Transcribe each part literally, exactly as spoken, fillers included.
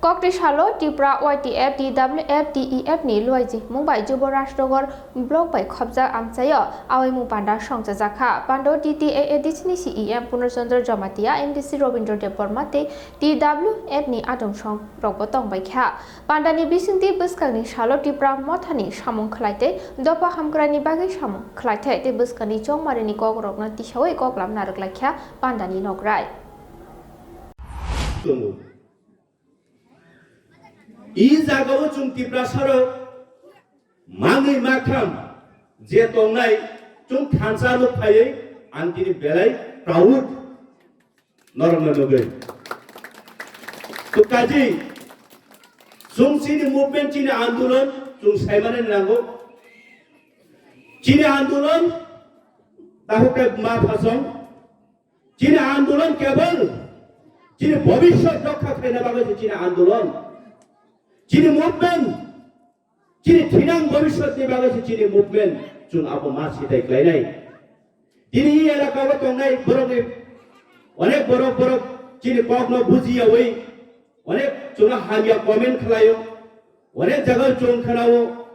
Kokti salo Tipra Y T F, T W F, T E F ni luaijimung bai Jubo Rajnagar block bai khopjak amchaio awaimung panda songchajakha. Pando T T A A D C ni C E M Purno Chandra Jamatia, M D C Robindra Debbarma tei T W F ni adong song rokbo tongbaikha. Pandani bisingtwi bwskangni salo Tipra mothani samung khlaitei, dopha hamkraini bagwi samung khlaitei tei bwskangni chongmarini kokrokno tisawi koklam narwklaikha pandani nokrai. Tongo. I jagao chwng Tiprasarok mangwi makham je tongnai chwng thansa nuk phaiwi ang tini belai proud norokno nugwi. To kaji chwng chini movement, chini andolon chwng saimani nango. Chini andolon tahuk ma phasong. Chini andolon kebol chini bhobishyot rokha khaina bagwi se chini andolon. Chini movement, chini thinang bhobishyot ni bagwi se chini movement chwng abo ma sitai khlainai. Tini e elaka o tongnai borok ni onek borok borok chini kok no bujiyawi onek chwngno hamya comment khlaio, onek jaga chwng khanao.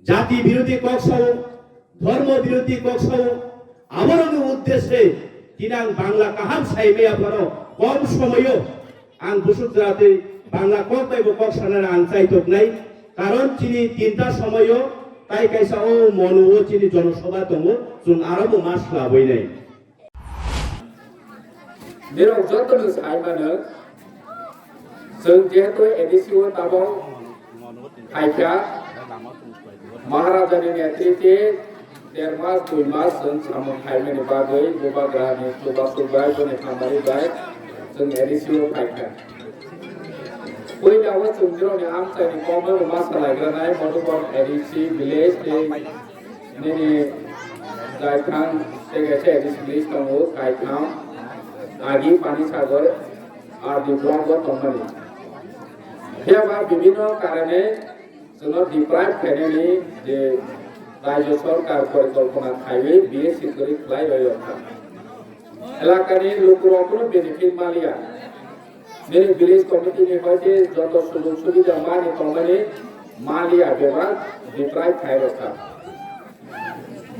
Jati birodhi kok sao, dhormo birodhi kok sao, aborokni uddesye tini ang Bangla kaham sai maya phano kom somoyo ang busuk jati Bangla kok bai bo kok sanani ang chaitok nai, karon chini tinta somoyo tai kaisa o mono o chini jonosabha tongo, chwng aro bo mas labwi nai. Nirok jotono sai mano, chwng jehetu A D C o tabok phaikha, Maharajani netrite der mas dui mas chwng samung khaimani bagwi bubagrani chubachu bai boni hamari bai chwng A D C o phaikha. Puila o chwng nirokni amchaini kokno ma salaigra nai Madhubon A D C village tei Nini Jaithang tei kaisa A D C village tongo, Kaitham, Agi, Panisagar, R D block o tongmani. Phiya ba bibhinno karone chwngno deprive khainani je Rajya Sarkar porikolpona khaiwi B S C kwrwi khlai rwio kha. Elakani lukurok kunu benefit maliya. Nini village committee ni hoite joto sujog subida mani tongmani maliya bebak deprive khai rokha.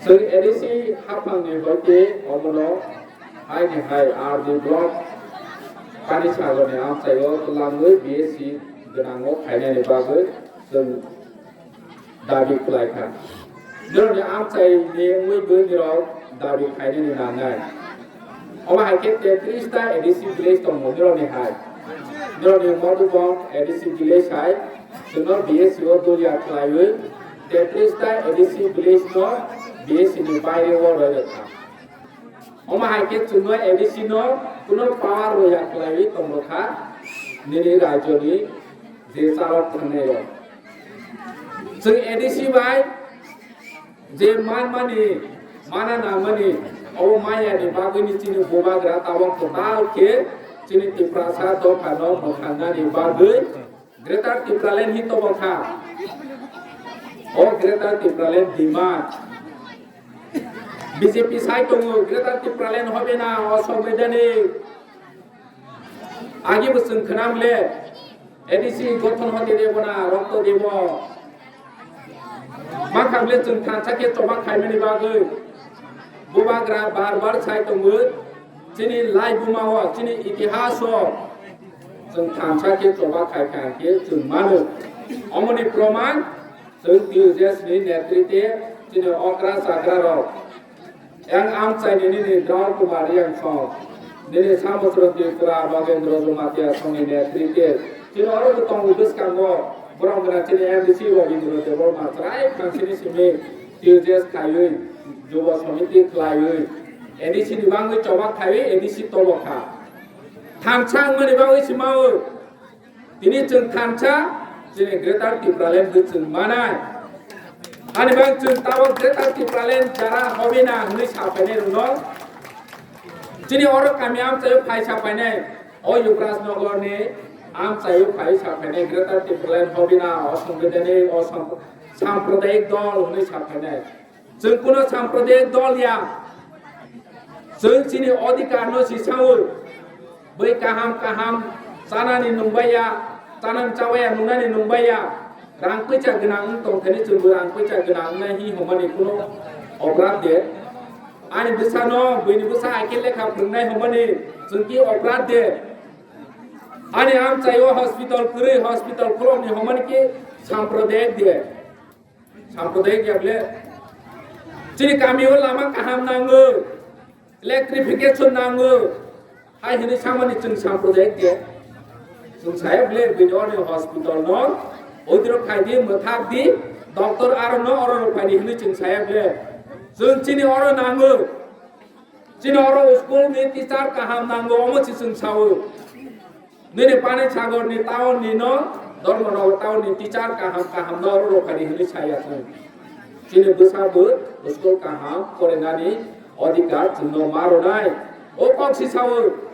Chwng A D C haphang ni hoite omono haini hai R D block Panisagar ni amchaio twlangwi B S C gwnango khainani bagwi chwng dabi khlai kha. Nirokni amchaini wngwi bo nirok dabi khainani nangnai. Omo hai khe tetris ta A D C village tongo nirokni hai. Nirokni Madhubon A D C village hai chwngno B S C o doliya khlaiwi tetris ta A D C village no B S C ni baire o rwi rwkha. Omo hai khe chwngno A D C no kuno power rwya khlaiwi tongwkha nini rajyoni je chalok thangnairok. Chwng A D C bai je manmani, mana nangmani, obo manyani bagwini chini bubagra tabok kwtal khe chini Tiprasa dophano mwthangnani bagwi Greater Tipraland hi tobo kha. O Greater Tipraland demand. B J P sai tongo, Greater Tipraland hobe na, o songbidhani. Agi bo chwng khwnam le, A D C gothon hote debo na, rokto debo. Makhang le chwng thansa khe choba khaimani bagwi. Bubagra bar bar sai tongo, chini laibuma o, chini itihas o chwng thansa khe choba khai kha khe chwng mano. Omoni proman chwng T U J S ni netrite chini okra chakra rok. Yang amchaini nini Draw Kumar Yang song, nini Samudra Tripura Bagendra Jamatia songni netrite chini oro bo tongo bwskango borok gana chini M D C Rabindra Debbarma chwrai phansini simi T U J S khaiwi, Jubo Samiti khwlaiwi, A D C ni bagwi choba khaiwi A D C tobo kha. Thansa wngmani bagwi se maui. Tini chwng thansa, chini Greater Tipraland bw chwng manai. Ani bagwi chwng tabok Greater Tipraland jara hobe na hwnwi saphainai rwno. Chini oro kami amchaio phai saphainai. O Yuvraj Nagar ni amchaio phai saphainai Greater Tipraland hobe na o songwidhani o sam-, sampradayik dol hwnwi saphainai. Chwng kuno sampradayik dol ya. Chwng chini odhikar no si sao. Bwi kaham kaham chanani nungbaiya. Chanani chawaya, nungnani nungbaya, rang puisa gwnang wng tongthani chwngbo rang puisa gwnang wngnai hi hwnmani kuno oprad de. Ani bwsano, buini bwsa aike lekha phwrwngnai hwnmani chwngki oprad de. Ani amchaio hospital kwrwi, hospital khulokni hwnmani ki samprodayak de. Samprodayak ya ble. Chini kamio lama kaham nango. Electrification nango. Hai hini samani chwng samprodayak de. Chwng saya ble bini oro hospital no. Odiro khaidi mwthak di. Doctor aro no oro rok phaidi hini chwng saya ble. Chwng chini oro nango. Chini oro school ni teacher kaham nango, omo si chwng sao. Nini Panisagar ni town ni no, Dharmanagar town ni teacher kaham kaham no oro rok phaidi hini saya chwng. Chini bwsa bo school kaham porinani odhikar chwng no ma ronai. O kok si sao.